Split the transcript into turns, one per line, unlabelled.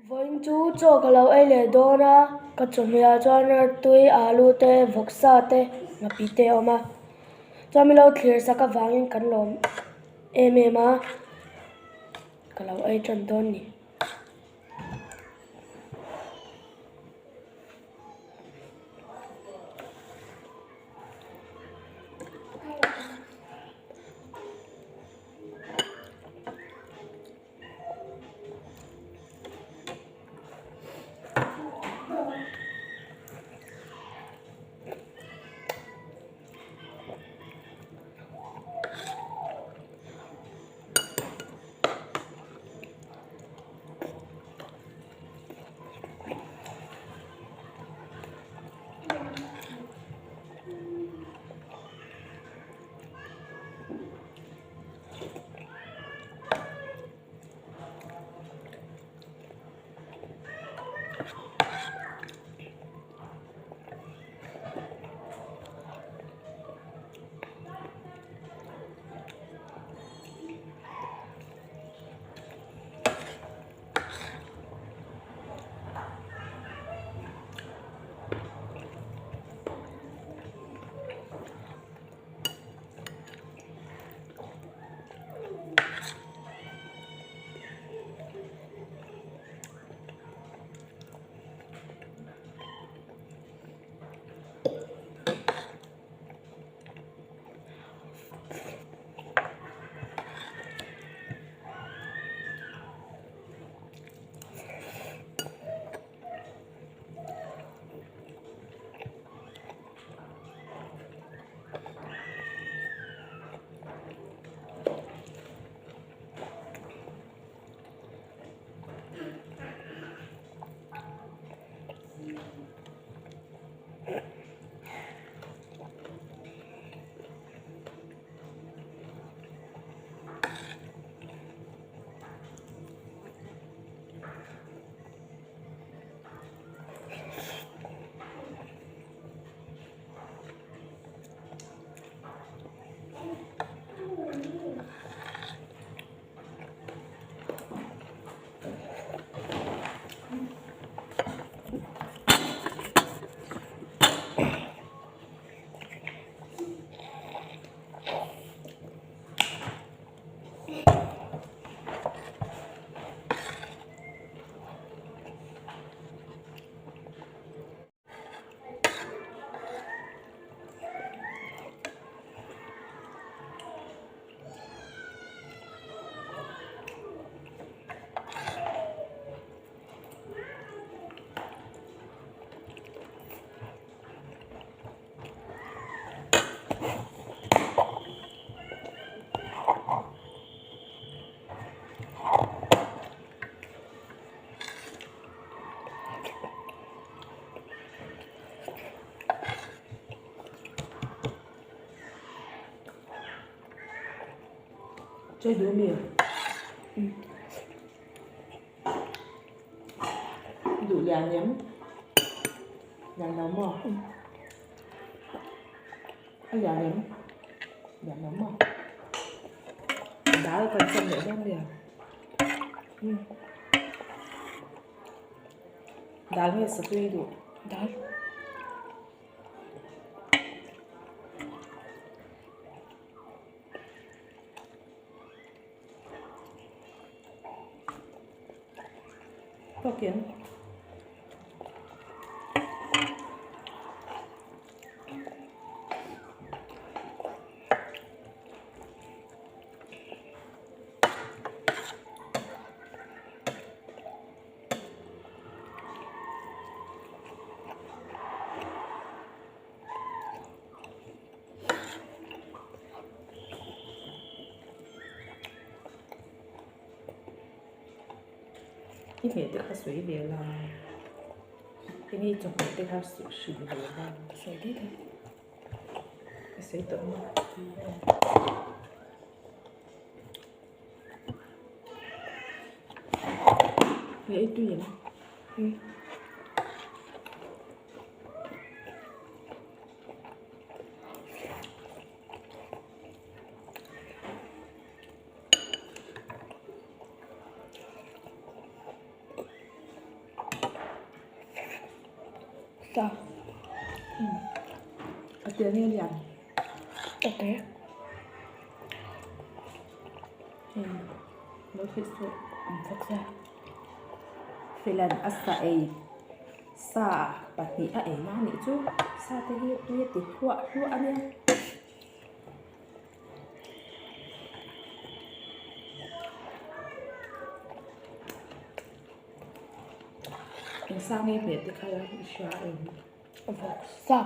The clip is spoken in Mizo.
Vawiin chu chaw ka lo ei leh dawn a, ka chawhmeh ah chuan artui, alu te, vawksa te, nghapih te a awm a. Chuan min lo thlir sak avangin kan lawm em em a, ka lo ei tan dawn ni.
Chei duh mi duh lian em lian lo maw a lian em lian lo maw dal kan chawm leh dawn nia dal nge satui duh
dal.
Tawkin. I hmeh te kha sawi ve la enge i chawhmeh te kha hrilh ve la
Sawi daih daih.
I sawi tawh maw? Nge i tui em?
Ta.
A te nge lian?
A te.
Lo thih suh ang chak se. Filan a sa ei sa pahnih a ei na nih chu sa te hi tui a ti hluah hluah a nia. Engsa nge hmeh te kha i hria em?
Vawksa.